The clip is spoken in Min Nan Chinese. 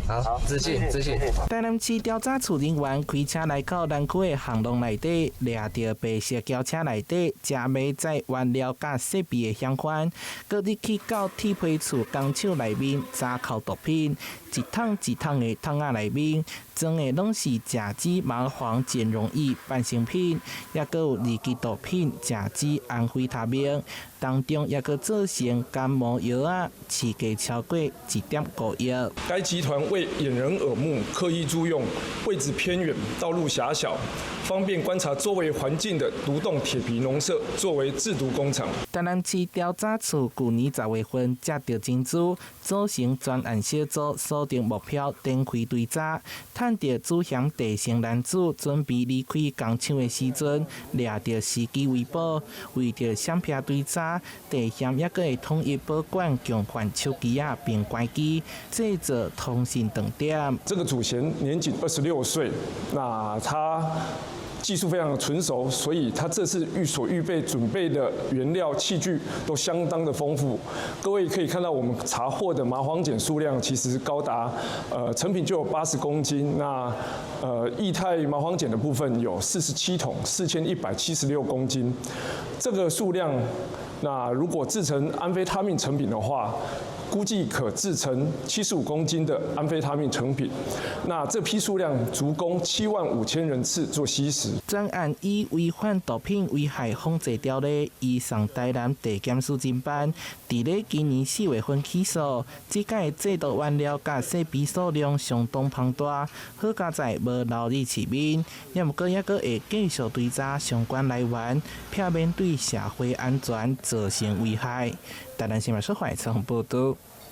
好，自信自信。台南市調查處人員開車來到南區的巷弄內底，掠著白色轎車內底食迷在原料佮設備的嫌犯，閣入去到鐵皮厝工廠內面查扣毒品，一桶一桶的桶仔內面裝的攏是甲基麻黃鹼溶液半成品，抑閣有二級毒品甲基安非他命，當中抑閣做成感冒藥仔，市價超過1.5億。該集團為掩人耳目，刻意租用位置偏遠、道路狹小、方便觀察周圍環境的獨棟鐵皮農舍作為製毒工廠。台南市調查處舊年10月份接著情資，組成專案小組鎖定目標，展開追查，探著主嫌鄭姓男子準備離開工廠的時陣，掠著時機圍捕，為著閃避追查，鄭嫌抑閣會統一保管共犯手機仔並關機，製造通訊斷點。這個主嫌年僅26歲，那他技術非常的純熟，所以他這次所預備準備的原料器具都相當的豐富。各位可以看到，我們查獲的麻黃鹼數量其實高達，成品就有80公斤，那液態麻黃鹼的部分有47桶，4176公斤，這個數量，那如果製成安非他命成品的話，估計可製成75公斤的安非他命成品，那這批數量足供7萬5千人次做吸食。專案以違反毒品危害防制條例，移送台南地檢署偵辦。佇咧今年4月份起訴，這擺製毒原料佮設備數量相當龐大，好佳哉無流入市面，也毋過抑閣會繼續追查相關來源，避免對社會安全造成危害。台南新聞小懷從報道。